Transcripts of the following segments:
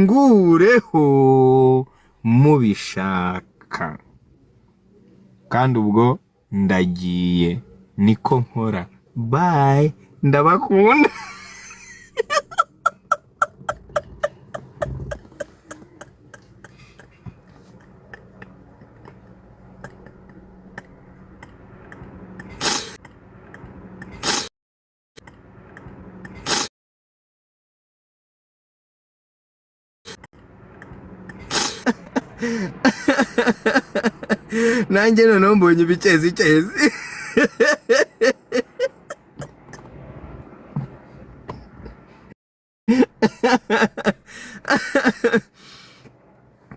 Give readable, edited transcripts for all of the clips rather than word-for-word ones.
Mukingureho mubishaka. Kandi ubwo ndagiye, niko nkora. Bye, ndabakunda. Nanjye noneho mbonye ibicezi cezi.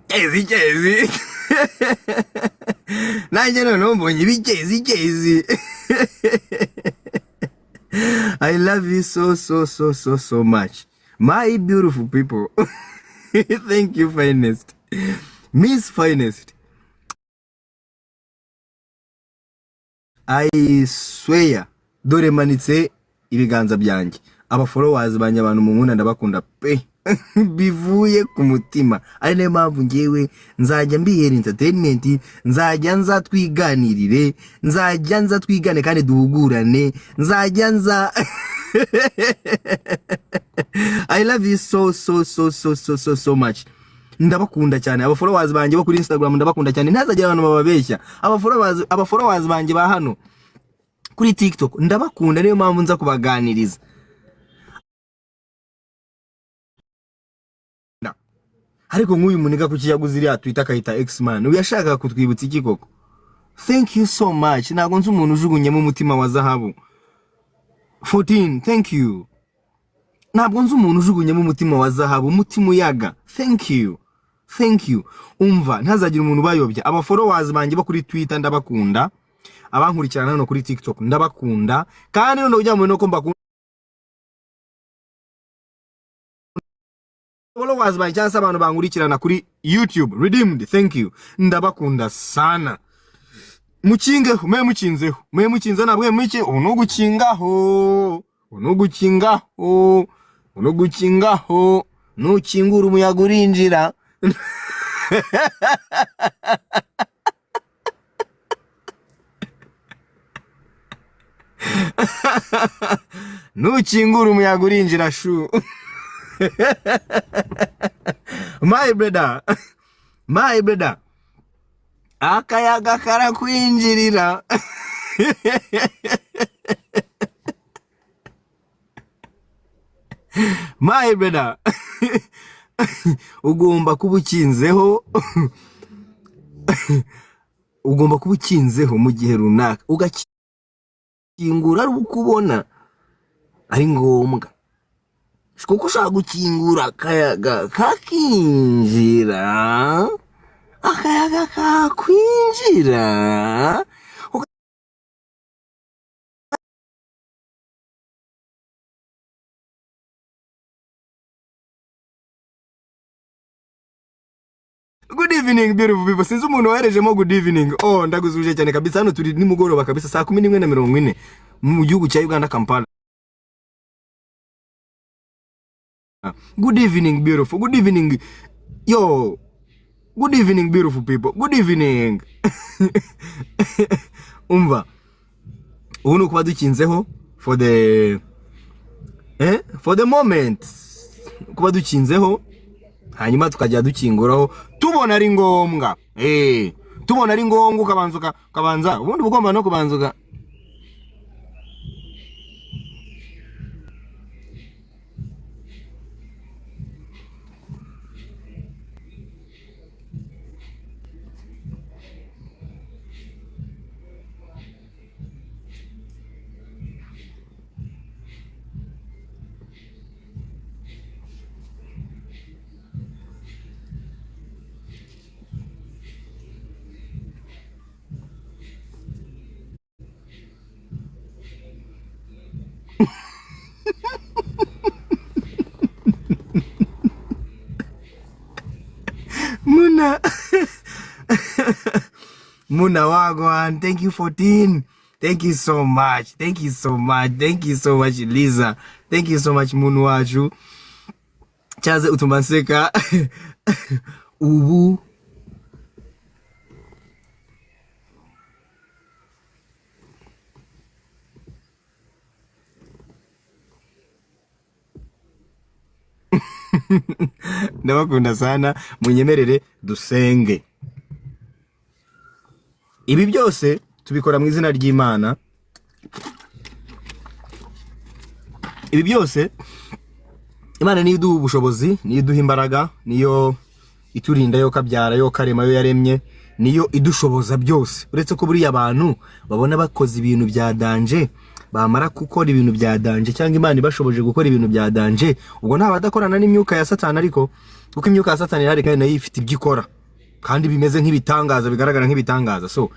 Cezi cezi. Nanjye noneho mbonye ibicezi cezi. I love you so so so so so much, my beautiful people. Thank you, finest Miss Finest. I swear, dore manitse ibiganza byanjye. Aba followers banjye, abantu munkunda, ndabakunda pe, bivuye ku mutima. Ari nayo mpamvu ngewe nzajya mbihera entertainment, nzajya nza twiganirire, nzajya nza twigane kandi duhugurane, nzajya nza. I love you so so so so so so so much. Ndabakunda cyane. Aba followers banjye bo kuri Instagram, ndabakunda cyane, ntazagira abantu bababeshya. Aba followers banjye ba hano kuri TikTok, ndabakunda, niyo mpamvu nza kubaganiriza. Ariko nk'uyu muniga kuki yaguze iriya Twitter akayita X-Man? Uyu yashakaga kutwibutsa iki koko? Thank you so much. Ntabwo nzi umuntu ujugunyemo umutima wa zahabu. 14, thank you. Ntabwo nzi umuntu ujugunyemo umutima wa zahabu, umutima uyaga. Thank you, thank you. Umva, ntazagira umuntu ubayobya. Aba followers banjye bo kuri Twitter, ndabakunda. Abankurikirana hano kuri TikTok, ndabakunda. Kandi noneho ujya mu nuko mbakunda, followers banjye cyangwa se abantu bankurikirana kuri YouTube, Redeemed, thank you, ndabakunda sana. Mukingeho, mwe mukinzeho, mwe mukinze, nabwe muki. Ubu nugukingaho, ubu nugukingaho, ubu nugukingaho. Nukingura umuyaga urinjira. Nukingura umuyaga urinjira shu. My brother, my brother, akayaga karakwinjirira. My brother, ugomba kuba ukinzeho, ugomba kuba ukinzeho mu gihe runaka, ugakingura ari uko ubona ari ngombwa, kuko ushobora gukingura akayaga kakinjira, akayaga kakwinjira. Good evening, beautiful people. Sinzi umuntu woherejemo good evening. Oh, ndaguzuje cyane kabisa. Hano turi nimugoroba kabisa, saa 11:40 mu gihugu cya Uganda, Kampala. Good evening, beautiful. Good evening. Yo. Good evening, beautiful people. Good evening. Umva. Ubu ni ukuba dukinzeho for the moment. Kuba dukinzeho, hanyuma tukajya dukinguraho tubona ari ngombwa, tubona ari ngombwa. Ukabanza ukabanza, ubundi uba ugomba no kubanza uka Muna Muna, wagwan. Thank you, 14. Thank you so much, thank you so much, thank you so much, Liza. Thank you so much, muntu wacu. Cyaze utuma nseka. Ubu ndabakunda sana. Munyemerere dusenge. Ibi byose tubikora mu izina ry'Imana. Ibi byose Imana niyo iduha ubushobozi, niyo iduha imbaraga, niyo iturinda, yo kabyara, yo karema, yo yaremye, niyo idushoboza byose. Uretse ko buriya abantu babona bakoze ibintu bya danger, bamara gukora ibintu bya danger, cyangwa Imana ibashoboje gukora ibintu bya danger, ubwo nta badakorana n'imyuka ya Satani. Ariko kuko imyuka ya Satani irahari kandi nayo ifite ibyo ikora, kandi bimeze nk'ibitangaza, bigaragara nk'ibitangaza. So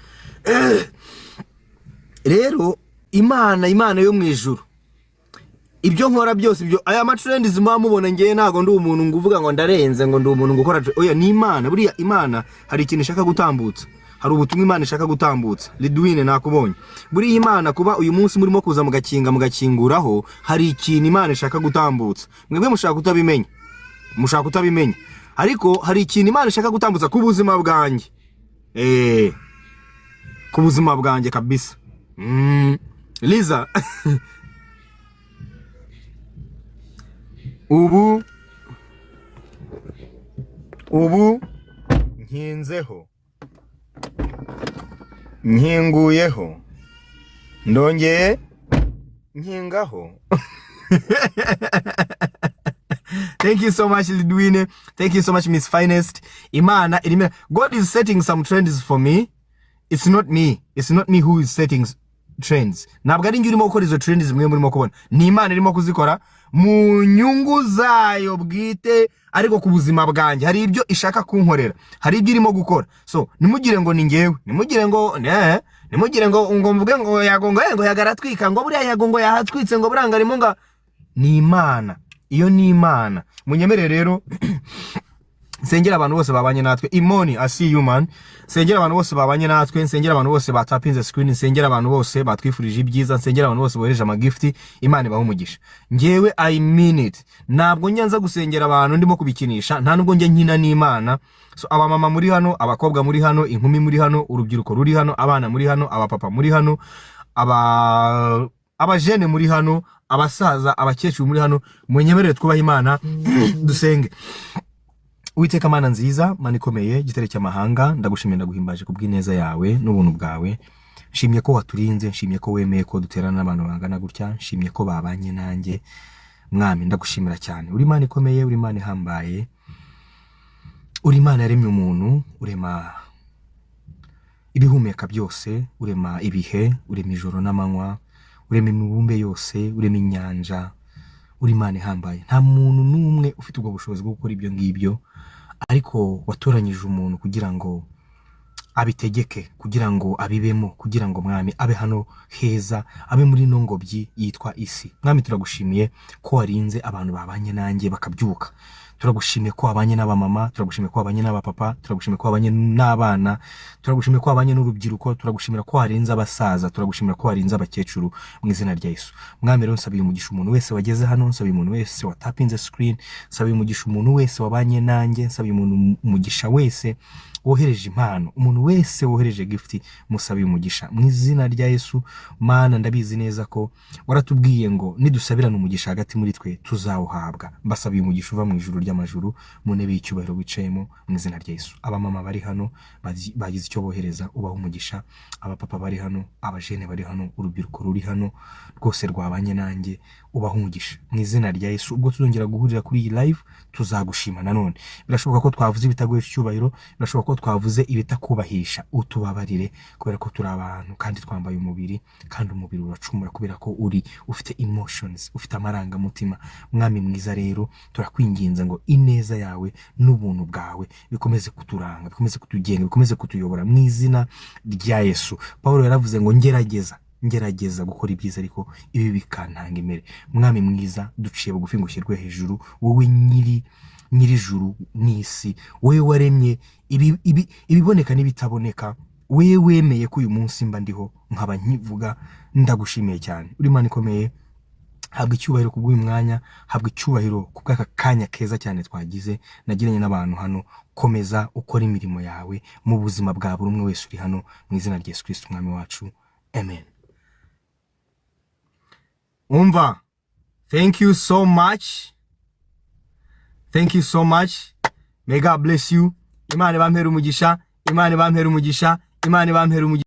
rero Imana yo mu ijuru, ibyo nkora byose, ibyo aya ma trends muba mubona, ngewe ntabwo ndi umuntu ngo uvuga ngo ndarenze, ngo ndi umuntu ngo ukora. Oya, ni Imana. Buriya Imana hari ikintu ishaka gutambutsa, hari ubutumwa Imana ishaka gutambutsa. Lidwine, nakubonye. Buriya Imana, kuba uyu munsi murimo kuza mugakinga, mugakinguraho, hari ikintu Imana ishaka gutambutsa. Mwebwe mushaka kutabimenya, mushaka kutabimenya, ariko hari ikintu Imana ishaka gutambutsa ku buzima bwanjye, ku buzima bwanjye kabisa. Liza, ubu nkinzeho, nkinguyeho, ndongeye nkingaho. Thank you so much, Lidwine. Thank you so much, Miss Finest. Imana irimo. God is setting some trends for me. It's not me. It's not me who is setting trends. Ntabwo ari njye urimo gukora izo trends mwe murimo kubona. Ni Imana irimo kuzikora mu nyungu zayo bwite, ariko ku buzima bwanjye hari ibyo ishaka kunkorera, hari ibyo irimo gukora. So ntimugire ngo ni njyewe, ntimugire ngo ne, ntimugire ngo mvuge ngo Yago ngo yagaratwika, ngo buriya Yago ngo yahatwitse, ngo buranga arimo nga ni Imana. Iyo ni Imana. Munyemerere rero nsengera abantu bose babanye natwe. Imoni, I see you, man. Nsengera abantu bose babanye natwe, nsengera abantu bose batapinze screen, nsengera abantu bose batwifurije ibyiza, nsengera abantu bose bohereje amagifti. Imana ibahe umugisha. Ngewe I mean it, ntabwo njya nza gusengera abantu ndimo kubikinisha, nta nubwo njya nkina n'Imana. So abamama muri hano, abakobwa muri hano, inkumi muri hano, urubyiruko ruri hano, abana muri hano, abapapa muri hano, abajene muri hano, abasaza, abakecuru muri hano, munyemerere twubahe Imana, dusenge. Uwiteka Mana nziza, Mana ikomeye, gitare cy'amahanga, ndagushimiye, ndaguhimbaje kubw'ineza yawe n'ubuntu bwawe. Nshimye ko waturinze, nshimye ko wemeye ko duterana n'abantu bangana gutya, nshimye ko babanye nanjye. Mwami, ndagushimira cyane. Uri Imana ikomeye, uri Imana ihambaye, uri Imana yaremye umuntu, urema ibihumeka byose, urema ibihe, urema ijoro n'amanywa, urema imibumbe yose, urema inyanja. Uri Imana ihambaye. Nta muntu n'umwe ufite ubwo bushobozi bwo gukora ibyo ngibyo, ariko watoranyije umuntu kugira ngo abitegeke, kugira ngo abibemo, kugira ngo, Mwami, abe hano heza, abe muri ino ngobyi yitwa isi. Mwami, turagushimiye ko warinze abantu babanye nanjye bakabyuka. Turagushimiye ko wabanye n'abamama, turagushimiye ko wabanye n'abapapa, turagushimiye ko wabanye n'abana, turagushimiye ko wabanye n'urubyiruko, turagushimira ko warinze abasaza, turagushimira ko warinze abakecuru, mu izina rya Yesu. Mwami rero, nsabiye umugisha umuntu wese wageze hano, nsabiye umuntu wese watapinze screen, nsabiye umugisha umuntu wese wabanye nanjye, nsabiye umuntu umugisha wese wohereje impano, umuntu wese wohereje gift, musabiye umugisha mu izina rya Yesu. Mana, ndabizi neza ko waratubwiye ngo nidusabirana umugisha hagati muri twe tuzawuhabwa. Mbasabiye umugisha uva mu ijuru ry'amajuru, mu ntebe y'icyubahiro wicayemo, mu izina rya Yesu. Abamama bari hano bagize icyo bohereza, ubaha umugisha. Abapapa bari hano, abajene bari hano, urubyiruko ruri hano rwose rwabanye nanjye, ubaha umugisha mu izina rya Yesu. Ubwo tuzongera guhurira kuri iyi live, tuzagushima nanone. Birashoboka ko twavuze ibitaguhesha icyubahiro, birashoboka ko twavuze ibitakubahisha, utubabarire, kubera ko turi abantu kandi twambaye umubiri, kandi umubiri uracumura kubera ko uri ufite emotions, ufite amarangamutima. Mwami mwiza rero, turakwinginze ngo ineza yawe n'ubuntu bwawe bikomeze kuturanga, bikomeze kutugenga, bikomeze kutuyobora mu izina rya Yesu. Paul yaravuze ngo ngerageza gukora ibyiza, ariko ibi bikantanga imbere. Mwami mwiza, duciye bugufi ngo ushyirwe hejuru, wowe nyiri nyirijuru n'isi, wowe waremye ibiboneka n'ibitaboneka, wowe wemeye ko uyu munsi mba ndiho nkaba nkivuga. Ndagushimiye cyane, uri Imana ikomeye. Habwa icyubahiro kubw'uyu mwanya, habwa icyubahiro kubw'aka kanya keza cyane twagize nagiranye n'abantu hano. Komeza ukora imirimo yawe mu buzima bwa buri umwe wese uri hano, mu izina rya Yesu Kristo Umwami wacu, amen. Umva, thank you so much, thank you so much. May God bless you. Imana ibampere umugisha, Imana ibampere umugisha, Imana ibampere umugisha.